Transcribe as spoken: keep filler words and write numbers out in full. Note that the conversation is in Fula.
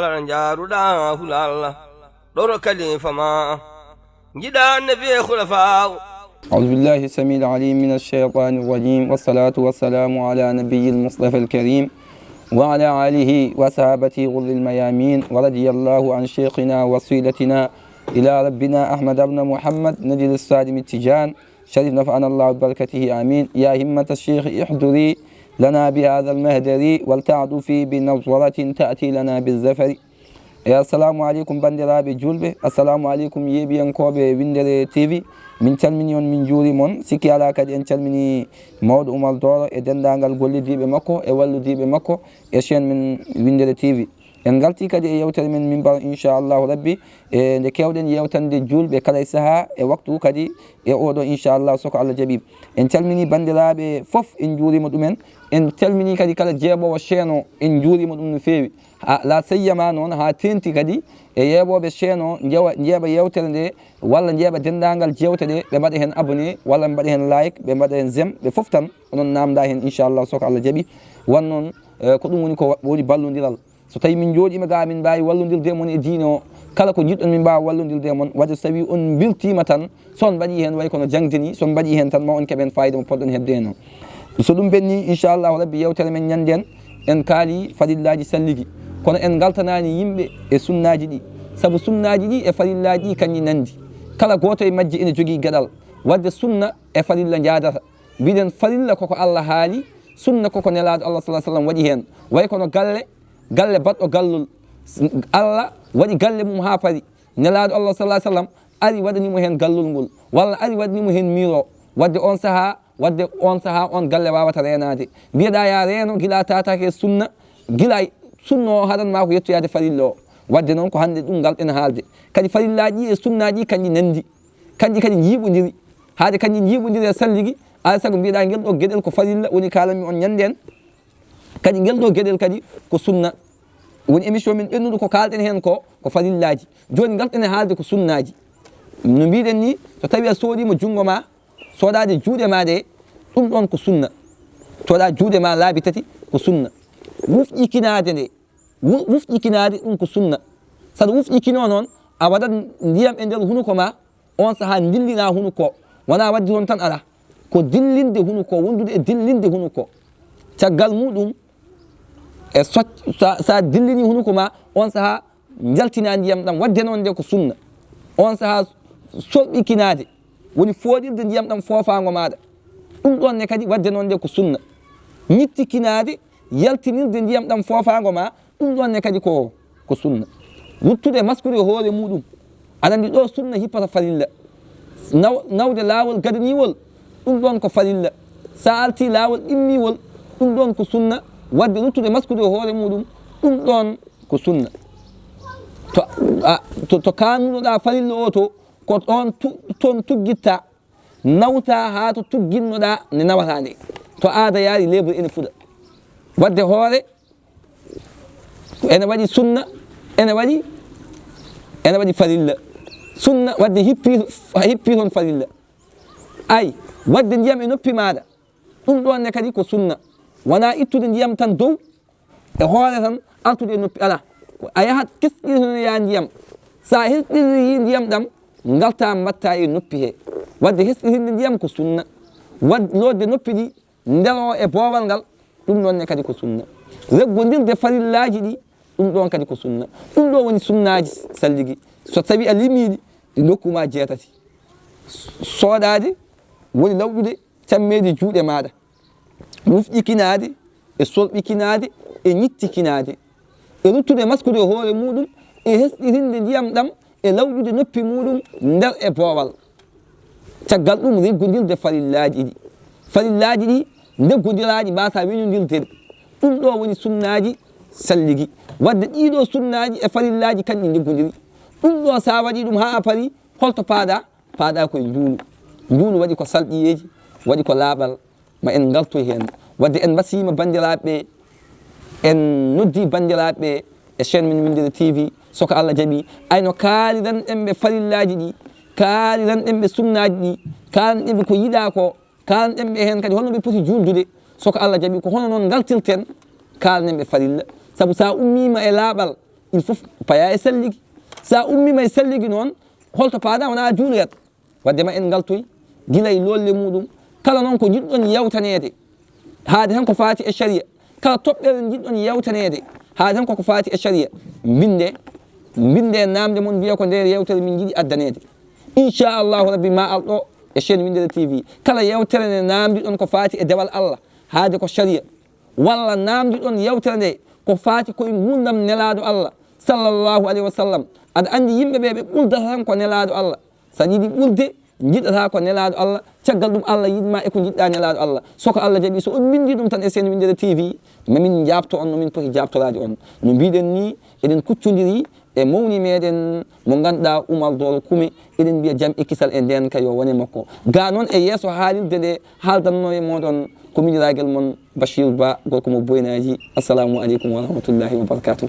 Njaaruɗaa hulal ɗoro kalifa ma. Njiɗaa nabi e khulafa. أعوذ بالله السميع العليم من الشيطان الرجيم، والصلاة والسلام على نبي المصطفى الكريم وعلى آله وصحابته غر الميامين، ورضي الله عن شيخنا وسيلتنا إلى ربنا أحمد بن محمد نجل السالم التيجان شريف نفعنا الله ببركته آمين. يا همة الشيخ احضري لنا بهذا المحضر ولتعطفي بنظرة تأتي لنا بالظفر. E assalamu aleykum banndiraaɓe juulɓe, assalamu aleykum yeeɓiyankooɓe Winndere T V. Min calmini on, min njuuri mon. Sikki alaa kadi en calmini mawɗo Umar Dooro e denndaangal gollidiiɓe makko e walludiiɓe makko e chaîne men Winndere T V. En ngartii kadi e yeewtere men Minbar, inchallahu rabbi, e nde keewɗen yeewtande juulɓe kala e sahaa e waktu kadi e oɗo, inchallah, so ko Allah jaɓi. En calmini banndiraaɓe fof, en njuuriima ɗumen. En calmini kadi kala jeeɓoowo chaîne o, en njuuriima ɗum no feewi. Ha, la seyyama noon haa teeŋti kadi e yeeɓooɓe chaîne o, njeewa, njeeɓa yeewtere nde, walla njeeɓa denndaangal jeewte ɗe, ɓe mbaɗa heen abonné, walla ɓe mbaɗa heen like, ɓe mbaɗa heen j'aime, ɓe fof tan onon naamndaa heen, inchallah, so ko Allah jaɓi. Wan noon, eh, ko ɗum woni ko wa-, woni ballondiral. So tawii min njooɗiima ga, min mbaawi wallondirde e mon e diine o, kala ko njiɗɗon min mbaawa wallondirde e mon. Wadde so tawii on mbeltiima tan, so on mbaɗii heen way kono jaŋde ni, so on mbaɗii heen tan ma on keɓ heen faayiida mo potɗon heɓde heen o. So ɗum ɓenni, inchallahu rabbi, yeewtere men ñande en, en kaali farillaaji salligi. Kono en ngaltanaani yimɓe e sunnaaji ɗi, sabu sunnaaji ɗi e farillaaji ɗi kañƴi nanndi. Kala gooto e majji ene jogii geɗal. Wadde sunna e farilla njaadata. Mbiɗen farilla koko Allah haali, sunna koko Nelaaɗo Allah sallallahu alaihi wasallam waɗi heen. Way kono galle, galle baɗɗo gallol. Allah waɗi galle mum haa pari. Nelaaɗo Allah sallallahu alaihi wasallam ari waɗani mo heen gallol ngol, walla ari waɗani mo heen miiro. Wadde on sahaa, wadde on sahaa on galle waawata reenaade. Mbiyeɗaa ya reeno gila taataake e sunna, gila sunna o haɗan ma ko yettoyaade farilla o. Wadde noon ko hannde ɗum ngal ɗen haalde. Kadi farillaaji e sunnaaji kañƴi nanndi. Kañƴi kadi njiiɓondiri. Haade kañƴi njiiɓondiri e salligi, alaa sago mbiyeɗaa ngel ɗo geɗel ko farilla, woni kaalanmi on ñande en. Kadi ngel ɗo geɗel kadi ko sunna. Woni émission min ɓennuɗo ko kaalɗen heen ko, ko farillaaji. Jooni ngarten e haalde ko sunnaaji. No mbiɗen ni, so tawii a soodiima junngo ma, soodaade juuɗe ma ɗe, ɗum ɗoon ko sunna. Soodaa juuɗe ma laabi tati ko sunna. Wufƴikinaade nde, wu-, wufƴikinaade ɗum ko sunna. Saɗa wufƴikinoo noon, a waɗat ndiyam e nder hunuko ma, on sahaa ndillina hunuko. Wonaa waɗde toon tan alaa. Ko dillinde hunuko, wondude e dillinde hunuko. Caggal muɗum, e soc-, sa, sa dillini hunuko ma, on sahaa njaltina ndiyam ɗam. Waɗde noon nde ko sunna. On sahaa solɓikinaade, woni fooɗirde ndiyam ɗam foofaango maaɗa. Ɗum ɗoon ne kadi waɗde noon nde ko sunna. Ñittikinaade, yaltinirde ndiyam ɗam foofaango ma, ɗum ɗoon ne kadi ko, ko sunna. Ruttude maskude hoore muɗum. Aɗa anndi ɗo sunna hippata farilla. Naw-, nawde laawol gadaniwol, ɗum ɗoon ko farilla. Sa alti laawol ɗimmiwol, ɗum ɗoon ko sunna. Waɗde ruttude maskude hoore muɗum, ɗum ɗoon ko sunna. To, a, to, to kaanunoɗaa farilla o to, ko ɗoon tu-, toon tuggitta, nawta haa to tugginnoɗaa nde nawata nde. To aada yaari, leebur ene fuɗa. Waɗde hoore, ene waɗi sunna, ene waɗi, ene waɗi farilla. Sunna waɗde hippi, hippi toon farilla. Ay, waɗde ndiyam e noppi maaɗa, ɗum ɗoon ne kadi ko sunna. Wonaa ittude ndiyam tan dow, e hoore tan, artude e noppi, alaa. Ko a yahat kesɗitonoya ndiyam. Sa hesɗiri ndiyam ɗam, ngalta mbatta e noppi he. Waɗde hesɗitinde ndiyam ko sunna. Waɗ-, lootde noppi ɗi, ndero e boowal ngal, ɗum ɗoon ne kadi ko sunna. Reggondirde farillaaji ɗi, ɗum ɗoon kadi ko sunna. Ɗum ɗo woni sunnaaji salligi. So tawi a limiiɗi, ɗi ndokku ma jeetati. Soodaade woni lawƴude cammeeje juuɗe maaɗa. Wufƴikinaade, e solɓikinaade, e ñittikinaade, e ruttude maskude hoore muɗum, e hesɗitinde ndiyam ɗam, e lawƴude noppi muɗum nder e boowal. Caggal ɗum, reggondirde farillaaji ɗi. Farillaaji ɗi ndeggondiraaɗi, mbasa weñondirde. Ɗum ɗo woni sunnaaji salligi. Waɗde ɗiɗo sunnaaji e farillaaji kañƴi ndeggondirii. Ɗum ɗo sa waɗi ɗum haa a pari, holto paaɗa? Paaɗa koye njuulu. Njuulu waɗi ko salɗiyeeji, waɗi ko laaɓal, ma en ngaltoy heen. Waɗde en mbasiima banndiraaɓe, en noddi banndiraaɓe e chaîne men Winndere T V, so ko Allah jaɓi. Ay no kaaliranɗen ɓe farillaaji ɗi, kaaliranɗen ɓe sunnaaji ɗi, kaaliranɗen ɓe ko yiɗaa ko, kaaliranɗen ɓe heen kadi holno ɓe poti juuldude. So ko Allah jaɓi, ko hono noon ngaltirten, kaalnen ɓe farilla. Sabu sa ummiima e laaɓal, Il faut paya e selligi. Sa ummima e selligi noon, holto paada wona juuloyat. Wadde ma en ngaltoy gila e lolle muɗum. Kala noon ko jiɗɗon yewtaneede, haade tan ko faati e sharia. Kala toɓɓere jiɗɗon yewtaneede, haade tan koko faati e sharia. Mbinde, mbinde namde mon, mbiya ko nde yewtere min jiɗi addaneede. Inchallahu Rabbi ma ar ɗo e chaîne Winndere T V. Kala yewtere nde namdiɗon ko faati e dewal Allah, haade ko sharia. Walla namdiɗon yewtere nde ko faati koye nguurndam Nelaaɗo Allah, sallallahu alayhi wa sallam. Aɗa anndi yimɓe ɓe, ɓe ɓuldata tan ko Nelaaɗo Allah. So aɗa yiɗi ɓulde, njiɗata ko Nelaaɗo Allah. Caggal ɗum Allah yiɗma e ko njiɗɗa Nelaaɗo Allah. So ko Allah jaɓi, so on mbindi ɗum tan e chaîne Winndere T V, ma min njaabto on no min poti jaabtoraade on. No mbiɗen ni, eɗen kuccondiri e mawni meɗen mo ngannduɗaa Oumar Doro Kume, eɗen mbiya jam e kisal e ndeenka yo wone makko. Ga noon e yeeso haalirde nde haaldanno e mooɗon ko miñiraagal mon Bachir Ba, gorko mo Boynaji. Assalamu aleykum wa rahmatullahi wa barakatuh.